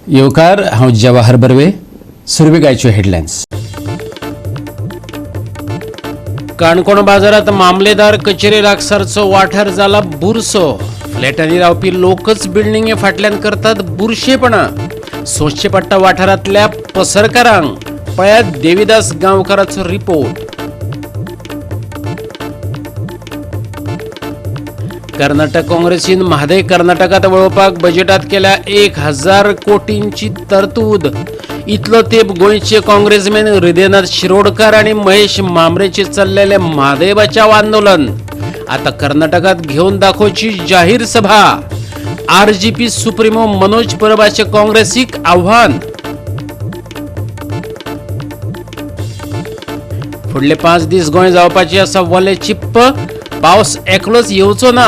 येवकार, हांव जवाहर बर्वे. सुरवेक आयच्यो हेडलायन्स. काणकोण बाजारात मामलेदार कचेरी लागसारचो वाठार जाला बुरसो. फ्लॅटांनी रावपी लोकच बिल्डिंगे फाटल्यान करतात बुरशेपणा. सोंसचे पडटा वाठारांतल्या पसरकारांक. पळयात देविदास गांवकाराचो रिपोर्ट. कर्नाटक काँग्रेसीन म्हादय कर्नाटकात वळोवपाक बजेटात केल्या 1000 कोटींची तरतूद. इतलो तेंप गोंयचे काँग्रेसमॅन हृदयनाथ शिरोडकर आनी महेश मामरेचे चल्लेले म्हादय बचाव आंदोलन आता कर्नाटकात घेवन दाखोवची जाहीर सभा. आरजीपी सुप्रीमो मनोज परबाचे काँग्रेसीक आव्हान. फुडले 5 दीस गोंय जावपाची आसा वले चिप्प. पावस एकलोच येवचो ना,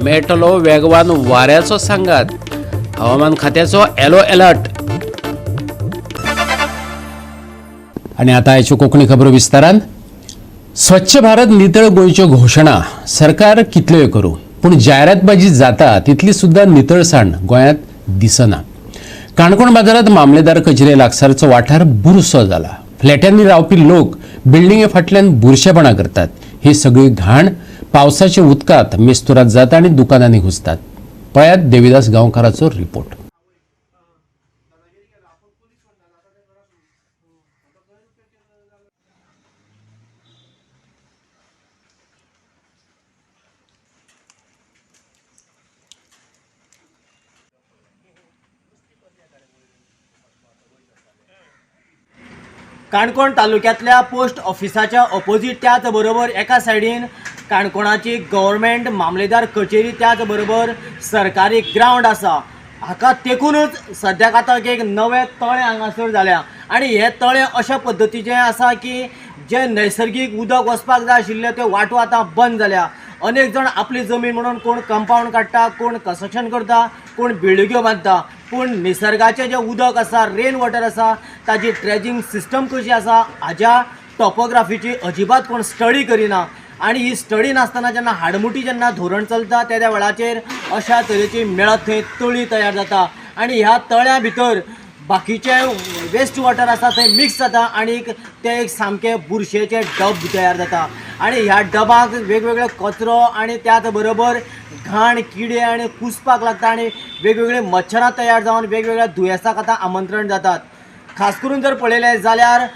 मेळटलो वेगवान वाऱ्याचो सांगात. हवामान खात्याचो येलो अलर्ट. आनी आतां आयच्यो कोंकणी खबरो विस्तारान. स्वच्छ भारत नितळ गोंयच्यो घोशणा सरकार कितल्योय करूं, पूण जायरातबाजी जाता तितली सुद्दां नितळसाण गोंयांत दिसना. काणकोण बाजारात मामलेदार कचेरे लागसारचो वाठार बुरसो जाला. फ्लॅटांनी रावपी लोक बिल्डिंगे फाटल्यान बुरशेपणां करतात. ही सगळी घाण पावसाच्या उदकांत मेस्तुरात जाता आनी दुकानांनी घुसतात. पळयात देविदास गांवकाराचो रिपोर्ट. काणकोण तालुक्यांतल्या पोस्ट ऑफिसाच्या ऑपोजीट त्याच बरोबर एका सायडीन काणकोणाची गव्हर्मेंट मामलेदार कचेरी त्याच बरोबर सरकारी ग्रावंड आसा. हाका तेकूनच सद्याक आतां एक नवें तळें हांगासर जाल्या आनी हें तळें अशा पद्दतीचें आसा की जें नैसर्गीक उदक वचपाक जाय आशिल्लें तें वाटो आतां बंद जाल्या. अनेक जाण आपली जमीन म्हणून कोण कंपावंड काडटा, कोण कन्स्ट्रक्शन करता, कोण बिल्डिंग्यो बांदता, पूण निसर्गाचें जें उदक आसा, रेन वॉटर आसा, ताजी ड्रेजिंग सिस्टम कशी आसा हाज्या टॉपोग्राफीची अजिबात कोण स्टडी करिना. आनी ही स्टडी नासतना जेन्ना हाडमुटी जेन्ना धोरण चलता त्या वेळाचेर अशा तरेची मेळत थंय तळी तयार जाता आनी ह्या तळ्या भितर बाकीचे वेस्ट वॉटर आसा थंय मिक्स जाता आनी ते एक सामकें बुरशेचे डब तयार जाता आनी ह्या डबाक वेगवेगळे कचरो आनी त्याच बरोबर घाण किडे आनी कुसपाक लागता आनी वेगवेगळे मच्छरां तयार जावन वेगवेगळ्या दुयेंसाक आतां आमंत्रण जातात. खास करून जर पळयलें जाल्यार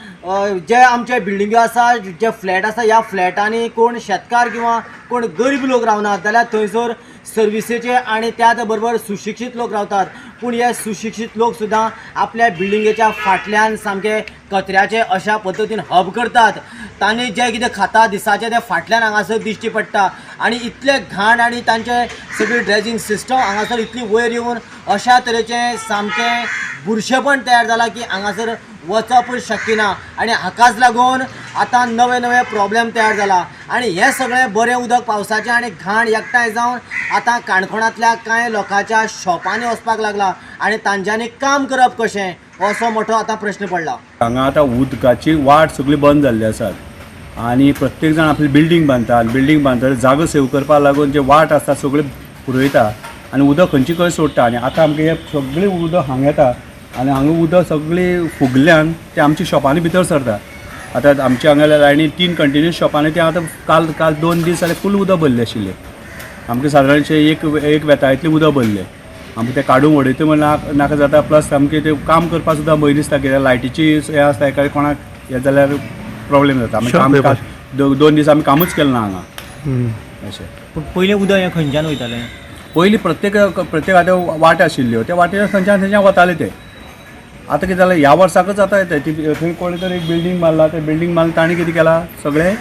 जे आमचे बिल्डिंग्यो आसा, जे फ्लॅट आसा, ह्या फ्लॅटांनी कोण शेतकार किंवा कोण गरीब लोक रावनात जाल्यार थंयसर सर्विसेचे आनी त्याच बरोबर सुशिक्षीत लोक रावतात. पूण हे सुशिक्षीत लोक सुद्दां आपल्या बिल्डिंगेच्या फाटल्यान सामके कचऱ्याचे अशा पद्दतीन हब करतात. तांणी जें कितें खाता दिसाचें तें फाटल्यान हांगासर दिश्टी पडटा आनी इतले घाण आनी तांचे सगळी ड्रेजिंग सिस्टम हांगासर इतली वयर येवन अशा तरेचें सामकें बुरशेपण तयार जालां की हांगासर वचप शक्य ना आनी हाकाच लागून आतां नवे नवे प्रॉब्लेम तयार जाला. आनी हें सगळें बरें उदक पावसाचें आनी घाण एकठांय जावन आतां काणकोणांतल्या कांय लोकांच्या शॉपांनी वचपाक लागला आनी तांच्यांनी काम करप कशें असो मोठो आतां प्रश्न पडला. हांगा आतां उदकाची वाट सगळी बंद जाल्ली आसात आनी प्रत्येक जाण आपली बिल्डींग बांदता आनी बिल्डींग बांदता जागो सेव करपाक लागून जे वाट आसता सगळी पुरयता आनी उदक खंयची खंय सोडटा आनी आतां आमकां हें सगळें उदक हांगा येता आनी हांगा उदक सगळें फुगल्यान तें आमच्या शॉपांनी भितर सरता. आतां आमच्या हांगा लायनी 3 कंटिन्यूस शॉपांनी तें आतां काल काल 2 दीस जाले फूल उदक भरलें आशिल्लें. आमकां सादारणशें एक वेता इतलें उदक भरलें. आमकां तें काडून उडयता म्हण नाका जाता. प्लस आमकां तें काम करपाक सुद्दां भंय दिसता कित्याक लायटीची हें आसता एका कोणाक हें जाल्यार प्रॉब्लेम जाता. आमी काम 2 दीस आमी कामूच केलें ना हांगा. अशें पूण पयलीं उदक हें खंयच्यान वयतालें? पयलीं प्रत्येक प्रत्येक आतां वाट आशिल्ल्यो त्या वाटेर खंयच्यान थंयच्यान वताले ते. आतां कितें जालें ह्या वर्साकच आतां येता ती थंय कोणें तरी एक बिल्डींग बांदला, तें बिल्डींग बांदला ताणें कितें केलां सगळें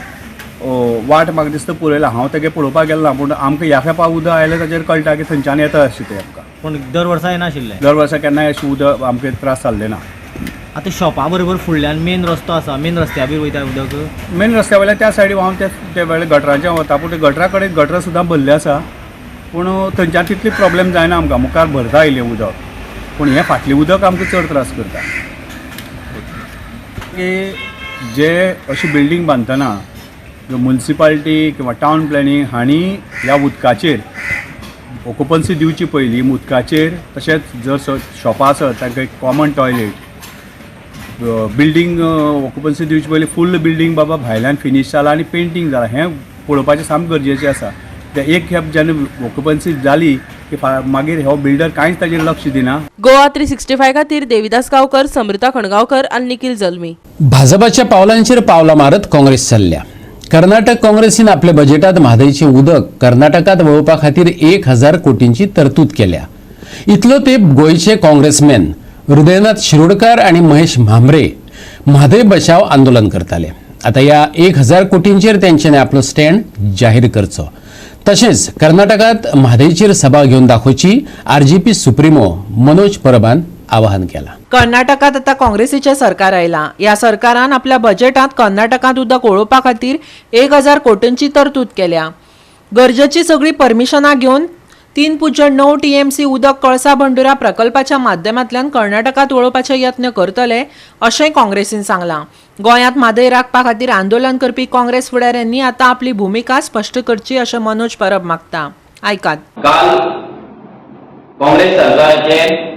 वाट म्हाका दिसता पुरयला. हांव तेगे पळोवपाक गेलो ना पूण आमकां ह्या खेपा उदक आयलें ताचेर कळटा की थंयच्यान येता अशें तें आमकां. पूण दर वर्सा येनाशिल्लें? दर वर्सा केन्नाय अशें उदक आमकां त्रास जाल्ले ना. आतां शॉपा बरोबर फुडल्यान मेन रस्तो आसा, मेन रस्त्या बी वयता उदक? मेन रस्त्या वयल्यान त्या सायडी व्हांवन त्या वेळार गटरांच्या वता पूण ते गटरा कडेन गटरां सुद्दां भरलें आसा पूण थंयच्यान तितली प्रॉब्लेम जायना आमकां. मुखार भरता आयिल्लें उदक पूण हें फाटलें उदक आमकां चड त्रास करता. की जे अशी बिल्डींग बांदतना मुन्सिपाल्टी किंवा टावन प्लॅनिंग हांणी ह्या उदकाचेर ऑक्युपन्सी दिवची पयलीं उदकाचेर, तशेंच जर शॉपां आसत तांकां एक कॉमन टॉयलेट, बिल्डींग ऑक्युपन्सी दिवची पयलीं फूल बिल्डींग बाबा भायल्यान फिनीश जाला आनी पेंटींग जाला हें पळोवपाचें सामकें गरजेचें आसा. ते एक खेप जेन्ना ऑक्युपन्सी जाली की मागीर हो बिल्डर कांयच ताजेर लक्ष दिना. गोवा 365 खातीर देविदास गांवकर, समृता खणगांवकर आनी निखिल जल्मी. भाजपाच्या पावलांचेर पावलां मारत काँग्रेस चल्ल्या. कर्नाटक काँग्रेसीन आपल्या बजेटात म्हादयचें उदक कर्नाटकात वळोवपा खातीर 1000 कोटींची तरतूद केल्या. इतलो तेंप गोंयचे काँग्रेसमॅन हृदयनाथ शिरोडकर आनी महेश म्हांबरे म्हादय बचाव आंदोलन करताले. आतां ह्या 1000 कोटींचेर तेंच्यांनी आपलो स्टँड जाहीर करचो, तशेंच कर्नाटकात म्हादयचेर सभा घेवन दाखोवची आरजीपी सुप्रिमो मनोज परबान आवाहन केलां. कर्नाटकात आता काँग्रेसीचें सरकार आयलां. ह्या सरकारान आपल्या बजेटांत कर्नाटकांत उदक वळोवपा खातीर 1000 कोटींची तरतूद केल्या. गरजेची सगळीं परमिशनां घेवन 3.9 TMC उदक कळसा भंडुरा प्रकल्पाच्या माध्यमांतल्यान कर्नाटकांत वळोवपाचे यत्न करतले अशेंय काँग्रेसीन सांगलां. गोंयांत म्हादय राखपा खातीर आंदोलन करपी काँग्रेस फुडाऱ्यांनी आतां आपली भुमिका स्पश्ट करची अशें मनोज परब मागता. आयकात. काल काँग्रेस सरकाराचे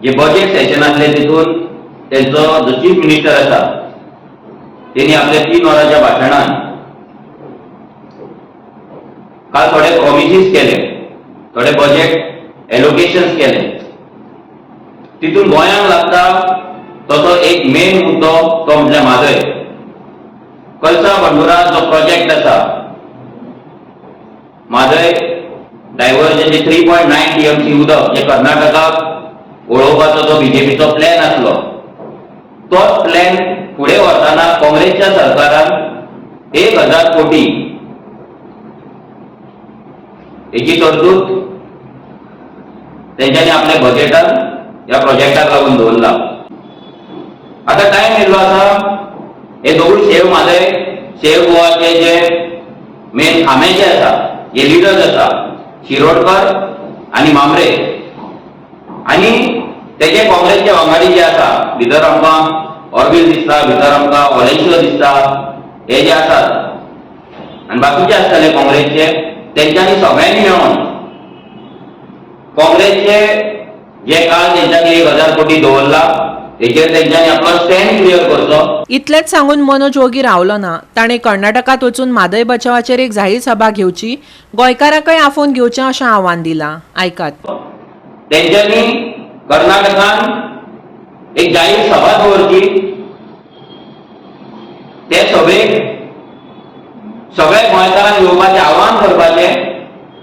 जे बजेट सेशन आसले तितून तेंचो जो चीफ मिनिस्टर आसा तेणी आपल्या 3 वरांच्या भाशणान काल थोडे प्रॉमिसीस केले, थोडे बजेट एलोकेशन्स केले. तितून गोंयांक लागता तसो एक मेन मुद्दो तो म्हटल्यार म्हादय. कलसा बंडुरा जो प्रोजेक्ट आसा म्हादय डायवर्जन, जे 3.9 TMC उदक जे कर्नाटकाक वळोवपाचो जो बीजेपीचो प्लॅन आसलो तोच प्लॅन फुडें व्हरतना काँग्रेसच्या सरकारान 1000 कोटी हेची तरतूद तेंच्यांनी आपल्या बजेटान ह्या प्रोजेक्टाक लागून दवरला. आतां टायम येयल्लो आसा हे दोगूय सेव म्हादय सेव गोवाचे जे मेन खांबे जे आसा, जे लिडर्स आसा, शिरोडकर आनी म्हांबरे आनी तेजे काँग्रेसचे वांगडी जे आसा, भितर आमकां ऑर्बिल दिसता, भितर आमकां ऑलेन्शियो दिसता, हे जे आसात आनी बाकीचे आसतले काँग्रेसचे, तेंच्यांनी सगळ्यांनी मेळोन काँग्रेसचे जे काल तेंच्यांनी 1000 कोटी दवरला तेचेर तेंच्यांनी आपलो स्टँड क्लियर करचो. इतलेंच सांगून मनोज ओगी रावलो ना. ताणें कर्नाटकांत वचून म्हादय बचावाचेर एक जाहीर सभा घेवची, गोंयकारांकय आफोवन घेवचें अशें आव्हान दिलां. आयकात. तेंच्यांनी कर्नाटकान एक जाहीर सभा दवरची, ते सभेक सगळ्या गोंयकारांक येवपाचें आव्हान करपाचें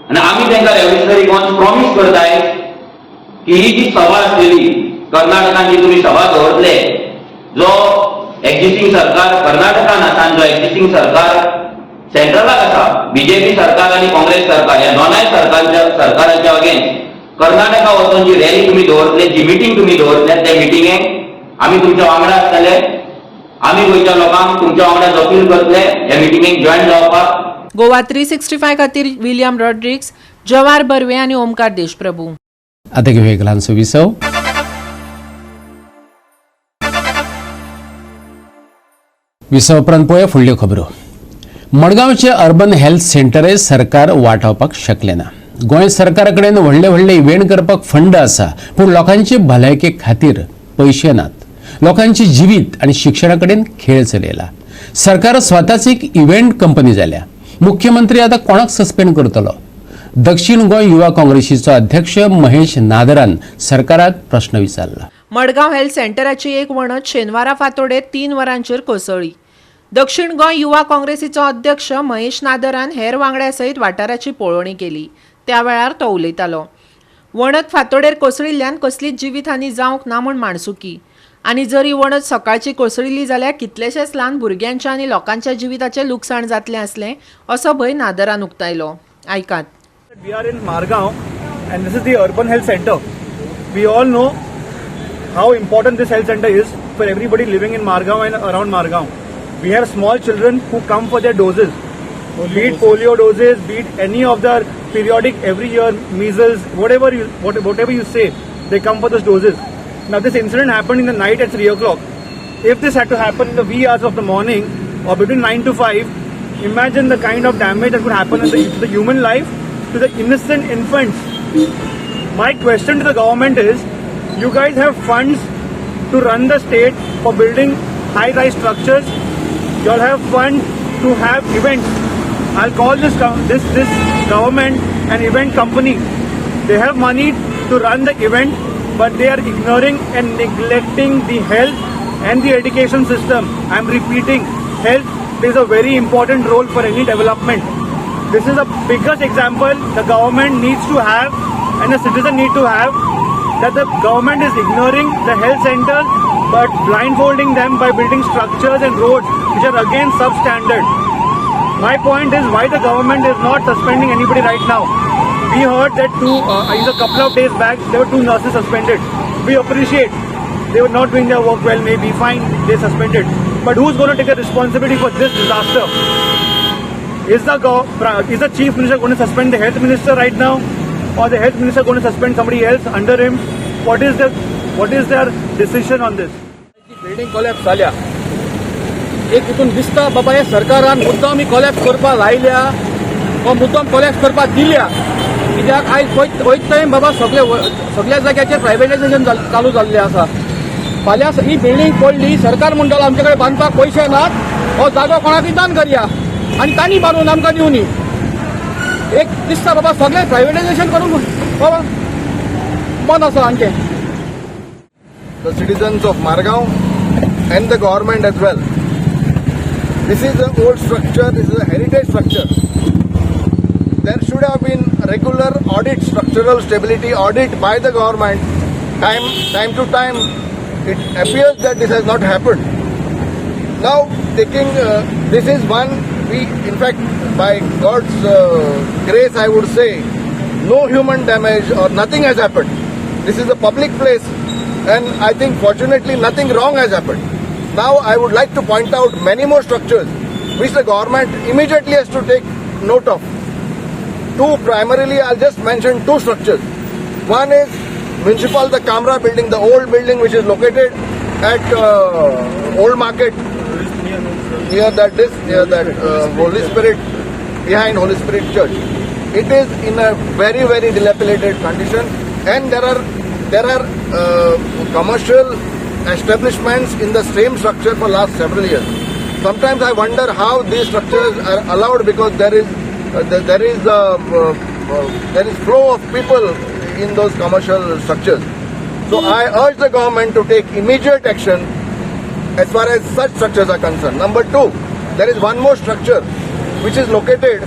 आनी आमी तांकां रेव्होल्युशनरी गोवन्स प्रॉमीस करताय की ही जी सभा आसलेली कर्नाटकान जी तुमी सभा दवरतले, जो एक्झिस्टींग सरकार कर्नाटकान आसा आनी जो एक्झिस्टींग सरकार सेंट्रलाक आसा, बीजेपी सरकार आनी काँग्रेस सरकार, ह्या दोनाय सरकाराच्या अगेन्स्ट कर्नाटका वचून जी रॅली तुमी दवरतले, जी मिटींग तुमी दवरतले, त्या मिटिंगेक आमी तुमच्या वांगडा आसतले. आमी गोंयच्या लोकांक तुमच्या वांगडा दखील करतले ह्या मिटिंगेक जॉयन जावपाक. गोवा 365 खातीर विलियम रॉड्रिक्स, जवार बर्वे आनी ओमकार देशप्रभू. आतां घेवया एक ल्हानसो विसव. विसव उपरांत पळोवया फुडल्यो खबरो. मडगांवचे अर्बन हेल्थ सेंटरय सरकार वाटावपाक शकलें ना. गोंय सरकारा कडेन व्हडले व्हडले इव्हेंट करपाक फंड आसा, पूण लोकांचे भलायके खातीर पयशे नात. लोकांचे जिवीत आनी शिक्षणा कडेन खेळ चलयला. सरकार स्वताच एक इव्हेंट कंपनी जाल्या. मुख्यमंत्री आतां कोणाक सस्पेंड करतलो? दक्षिण गोंय युवा काँग्रेसीचो अध्यक्ष महेश नादरान सरकाराक प्रश्न विचारला. मडगांव हेल्थ सेंटराची एक वणत शेनवारा फांतोडेर 3 वरांचेर कोसळ्ळी. दक्षिण गोंय युवा काँग्रेसीचो अध्यक्ष महेश नादरान हेर वांगड्या सयत वाठाराची पळोवणी केली. त्या वेळार तो उलयतालो. वणत फांतोडेर कोसळिल्ल्यान कसलीच जिवीतहानी जावंक ना म्हूण माणसुकी, आनी जरी वणत सकाळची कोसळिल्ली जाल्यार कितलेशेच ल्हान भुरग्यांच्या आनी लोकांच्या जिविताचें लुकसाण जातलें आसलें असो भंय नादरान उक्तायलो. आयकात. We are in Margao and this is the Urban Health Center. We all know how important this health center is for everybody living in Margao and around Margao. We have small children who come for their doses, be it polio doses, be it any of the periodic every year measles, whatever you say, they come for those doses. Now this incident happened in the night at 3 o'clock. If this had to happen in the wee hours of the morning or between 9 to 5, imagine the kind of damage that could happen to the human life, to the innocent infants. My question to the government is, you guys have funds to run the state for building high-rise structures. You all have funds to have events. I'll call this government an event company. They have money to run the event, but they are ignoring and neglecting the health and the education system. I'm repeating, health plays a very important role for any development. This is the biggest example the government needs to have and the citizen need to have, that the government is ignoring the health centers but blindfolding them by building structures and roads which are again substandard. My point is, why the government is not suspending anybody right now? We heard that a couple of days back, there were two nurses suspended. We appreciate they were not doing their work well, maybe fine, they suspended. But who's going to take the responsibility for this disaster? Is the chief minister going to suspend the health minister right now, or the health minister going to suspend somebody else under him? What is their decision on this? Building collapse जाल्या. एक हितून दिसता बाबा, हे सरकारान मुद्दाम ही collapse करपाक लायल्या वा मुद्दाम कोलॅप्स करपाक दिल्या. कित्याक आयज वयत टायम बाबा सगळे सगळ्या जाग्याचेर प्रायवेटायझेशन चालू जाल्लें आसा. फाल्यां ही बिल्डींग पडली, सरकार म्हणटलो आमचे कडेन बांदपाक पयशे नात, हो जागो कोणाकूय दान करया आनी तांणी बांदून आमकां दिवनी. एक दिसता बाबा, सगळें प्रायवेटायझेशन करून बाबा बंद आसा हांचें. The citizens of Margao and the government as well. This is an old structure, this is a heritage structure. There should have been regular audit, structural stability audit by the government time to time. It appears that this has not happened. Now, taking this is one, we in fact, by God's grace, I would say, no human damage or nothing has happened. This is a public place, and I think fortunately nothing wrong has happened. Now, I would like to point out many more structures which the government immediately has to take note of. Two primarily, I'll just mention two structures. One is Municipal, the Kamra building, the old building which is located at Old Market, near that Holy Spirit, behind Holy Spirit Church. It is in a very, very dilapidated condition, and there are commercial establishments in the same structure for last several years. Sometimes I wonder how these structures are allowed, because there is flow of people in those commercial structures. So I urge the government to take immediate action as far as such structures are concerned. Number two, there is one more structure which is located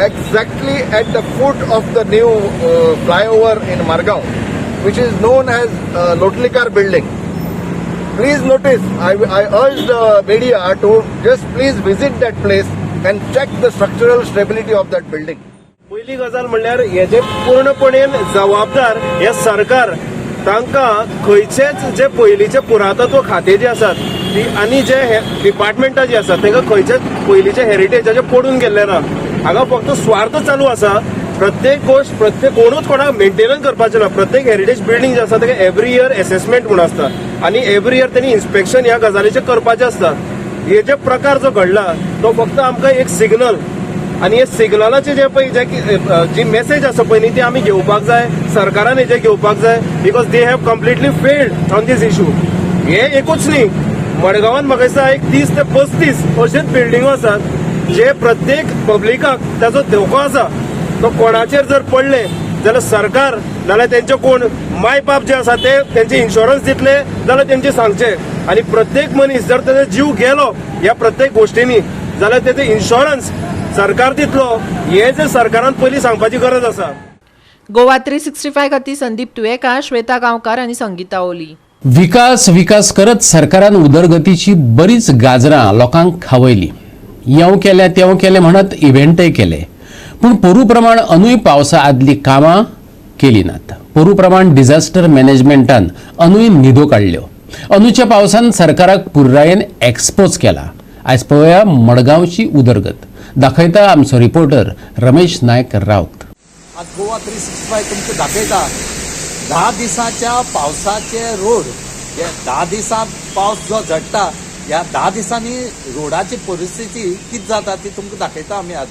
exactly at the foot of the new flyover in Margao, which is known as Lotlikar building. Please notice, I urge the media to just please visit that place and check the structural stability of that building. पयली गजाल म्हणल्यार, हेजे पूर्णपणे जबाबदार हे सरकार. तांकां खंयचेच जे पयलींचे पुरातत्व खाते जे आसात ती आनी जे डिपार्टमेंटां जी आसात, तांकां खंयचेच पयलींचे हेरिटेजाचे पडून गेल्ले ना. हांगा फक्त स्वार्थ चालू आसा. प्रत्येक गोश्ट, प्रत्येक कोणूच कोणाक मेंटेनन्स करपाचें ना. प्रत्येक हेरिटेज बिल्डींग जे आसा, ताका एवरी इयर एसेसमेंट म्हूण आसता आनी एवरी इयर तेणी इन्स्पेक्शन ह्या गजालीचें करपाचें आसता. हे जे प्रकार जो घडला तो फक्त आमकां एक सिग्नल, आनी हे सिग्नलाचे जे पळय जी मेसेज आसा पळय न्ही, ती आमी घेवपाक जाय. सरकारान हेजे घेवपाक जाय, because they have completely failed on this issue. हे एकूच न्ही, मडगांवान म्हाका दिसता एक 30 ते 35 अशेच बिल्डिंगो आसात जे प्रत्येक पब्लिकाक ताचो धोको आसा. तो कोणाचेर जर पडले जाल्यार सरकार नाल्यार तेंचे कोण माय बाप जे आसा ते तेंचे इन्शुरन्स दितले जाल्यार तेंचे सांगचे. आनी प्रत्येक मनीस जर तेजो जीव गेलो ह्या प्रत्येक गोश्टींनी जाल्यार तेजे इन्शुरन्स सरकार दितलो, हे जे सरकारान पयलीं सांगपाची गरज आसा. गोवा 365 खातीर संदीप तुयेकार, श्वेता गांवकार आनी संगीता ओली. विकास विकास करत सरकारान उदरगतीची बरीच गाजरां लोकांक खावयली. येव केलें, तेव केलें म्हणत इव्हेंटय केले, पूण पोरू प्रमाण अनूय पावसा आदली कामां केली नात. पोरू प्रमाण डिझास्टर मॅनेजमेंटान अनूय न्हिदो काडल्यो. अंदूच्या पावसान सरकाराक पुरायेन एक्सपोज केला. आयज पळोवया मडगांवची उदरगत. दाखयता आमचो रिपोर्टर रमेश नायक राऊत. आज गोवा 365 तुमकां दाखयता, 10 दिसाच्या पावसाचे रोड हे. 10 दिसां पावस जो झडटा, ह्या 10 दिसांनी रोडाची परिस्थिती कितें जाता ती तुमकां दाखयता आमी आज.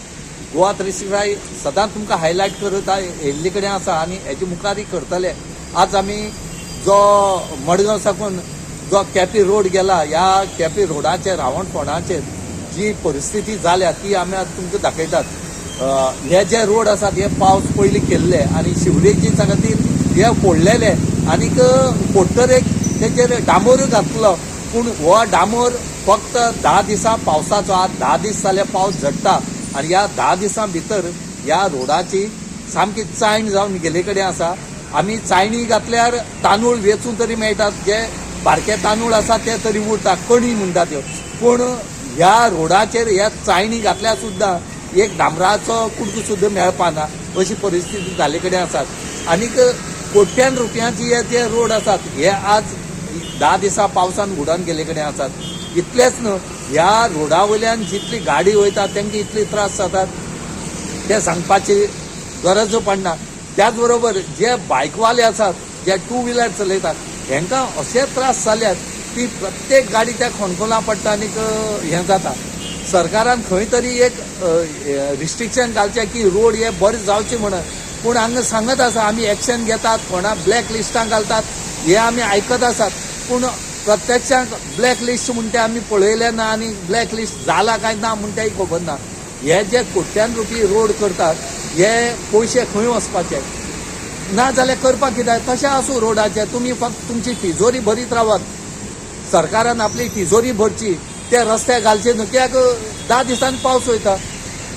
गोवा 365 सदांच तुमकां हायलायट करत येयल्ले कडेन आसा आनी हेजे मुखारय करतले. आज आमी जो मडगांव साकून जो केपी रोड गेला, ह्या केपी रोडाचेर रावणफोंडाचेर जी परिस्थिती जाल्या ती आमी आज तुमकां दाखयतात. हे जे रोड आसात हे पावस पयलीं केल्ले आनी शिवरेजीच्या खातीर हे फोडलेले आनीक फोडटर एक तेचेर डांबोरूय घातलो, पूण हो डांबोर फक्त 10 दिसां पावसाचो. आज 10 दीस जाले पावस झडटा आनी ह्या 10 दिसां भितर ह्या रोडाची सामकी चायण जावन गेल्ले कडेन आसा. आमी चायणी घातल्यार तांदूळ वेचून तरी मेळटात, जे बारके तांदूळ आसा ते तरी उरता, कणी म्हणटा त्यो, पूण ह्या रोडाचेर ह्या चायणी घातल्यार सुद्दां एक डांबराचो कुडको सुद्दां मेळपाना अशी परिस्थिती जाल्ले कडेन आसात. आनीक कोट्यान रुपयांची हे जे रोड आसात हे आज 10 दिसां पावसान उडोवन गेल्ले कडेन आसात. इतलेंच न्हू, ह्या रोडा वयल्यान जितली गाडी वयता तांकां इतली त्रास जातात ते सांगपाची गरज पडना. त्याच बरोबर जे बायकवाले आसात, जे टू व्हिलर चलयतात, हेंकां अशे त्रास जाल्यात की प्रत्येक गाडी त्या खणखोला पडटा आनीक हें जाता. सरकारान खंय तरी एक रिस्ट्रिक्शन घालचें की रोड हे बरे जावचे म्हणून, पूण हांगा सांगत आसा आमी एक्शन घेतात, कोणा ब्लॅक लिस्टां घालतात हे आमी आयकत आसात, पूण प्रत्यक्षांत ब्लॅक लिस्ट म्हण तें आमी पळयलें ना आनी ब्लॅक लिस्ट जाला काय ना म्हण तेंय खबर ना. हे जे कोट्यान रुपये रोड करतात हे पयशे खंय वचपाचे, ना जाल्यार करपाक कित्याक? तशें आसूं रोडाचे, तुमी फक्त तुमची तिजोरी भरीत रावात. सरकारान आपली तिजोरी भरची, ते रस्ते घालचे न्हू, कित्याक 10 दिसांनी पावस वयता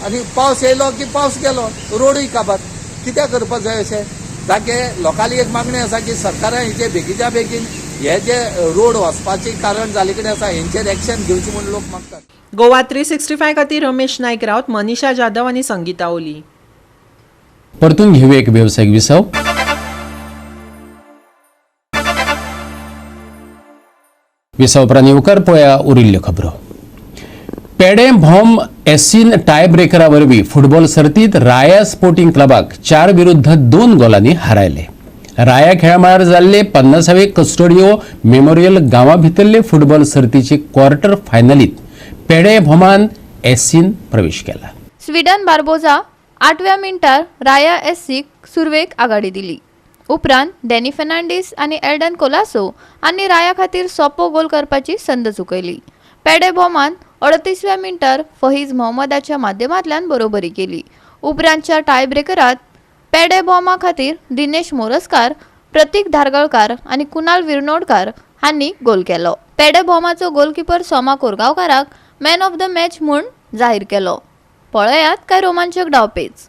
आनी पावस येयलो की पावस गेलो, रोडूय काबार. कित्याक करपाक जाय अशें? जागे लोकांली एक मागणी आसा की सरकारान हेचे बेगीच्या बेगीन हे जे रोड वचपाचे कारण जाल्ले कडेन आसा हेंचेर एक्शन घेवचें म्हूण लोक मागतात. गोवा 365 खातीर रमेश नायक रावत, मनीषा जाधव आनी संगीता ओली. परतून घेऊया एक वेवसायीक विसव. विसव उपरांत येवकार पळया उरिल्ल्यो खबरो. पेडें भोम एसीन टाय ब्रेकरा वरवीं फुटबॉल सर्तींत राया स्पोर्टिंग क्लबाक 4-2 गोलांनी हारायले. राया खेळामळार जाल्ले 50वे कस्टोडियो मेमोरियल गांवा भितरले फुटबॉल सर्तीचे क्वॉर्टर फायनलीत पेडें भोमान एसीन प्रवेश केला. स्वीडन बार्बोजा 8व्या मिनटार राया एससीक सुरवेक आघाडी दिली. उपरांत डॅनी फेर्नांडीस आनी एल्डन कोलासो आनी राया खातीर सोपो गोल करपाची संद चुकयली. पेडे भोमान 38व्या मिनटार फहीज मोहम्मदाच्या माध्यमांतल्यान बरोबरी केली. उपरांतच्या टाय ब्रेकरात पेडे भोमा खातीर दिनेश मोरस्कार, प्रतीक धारगळकार आनी कुणाल विर्नोडकार हांणी गोल केलो. पेडे भोमाचो गोलकीपर सोमा कोरगांवकाराक मॅन ऑफ the match म्हूण जाहीर केलो. पळयात काय रोमांचक डावपेच.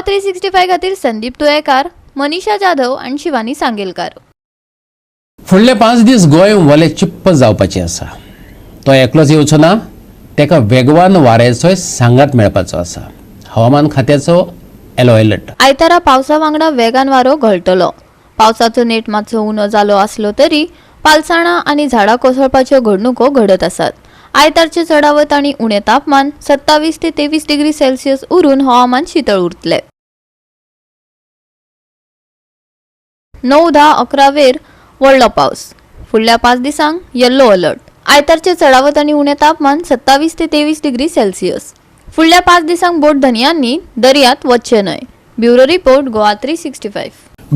365 खातीर संदीप तुयेकार, मनीषा जाधव आनी शिवानी सांगेलकार. फुडले 5 दीस गोंय वले चिप्प जावपाचें आसा. तो एकलोच येवचो ना, ताका वेगवान वाऱ्याचोय सांगात मेळपाचो आसा. हवामान खात्याचो येलो अलर्ट. आयतारा पावसा वांगडा वेगान वारो घोळटलो. पावसाचो नेट मातसो उणो जालो आसलो तरी पालसाणां आनी झाडां कोसळपाच्यो घडणुको घडत आसात. आयतारचे चडावत आनी उणें तापमान 27 ते 23 डिग्री सेल्सियस उरून हवामान शितळ उरतलें. 9, 10, 11 वेर व्हडलो पावस. फुडल्या 5 दिसांक येल्लो अलर्ट. आयतारचे चडावत आनी उणें तापमान 27 ते 23 डिग्री सेल्सियस. फुडल्या 5 दिसांक बोट धनयांनी दर्यांत वचचें न्हय. Bureau report, Goa 365.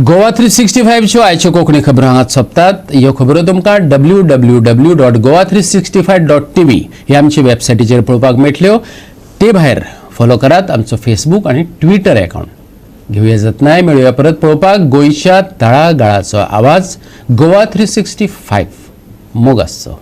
Goa 365च्यो आयच्यो कोंकणी खबरो हांगाच सोंपतात. ह्यो खबरो तुमकां www.goa365.tv ह्या आमच्या वेबसायटीचेर पळोवपाक मेळटल्यो. ते भायर फॉलो करात आमचो फेसबूक आनी ट्विटर अकावंट. घेवया जतनाय, मेळुया परत पळोवपाक गोंयच्या तळागाळाचो आवाज गोवा 365. मोग आसचो.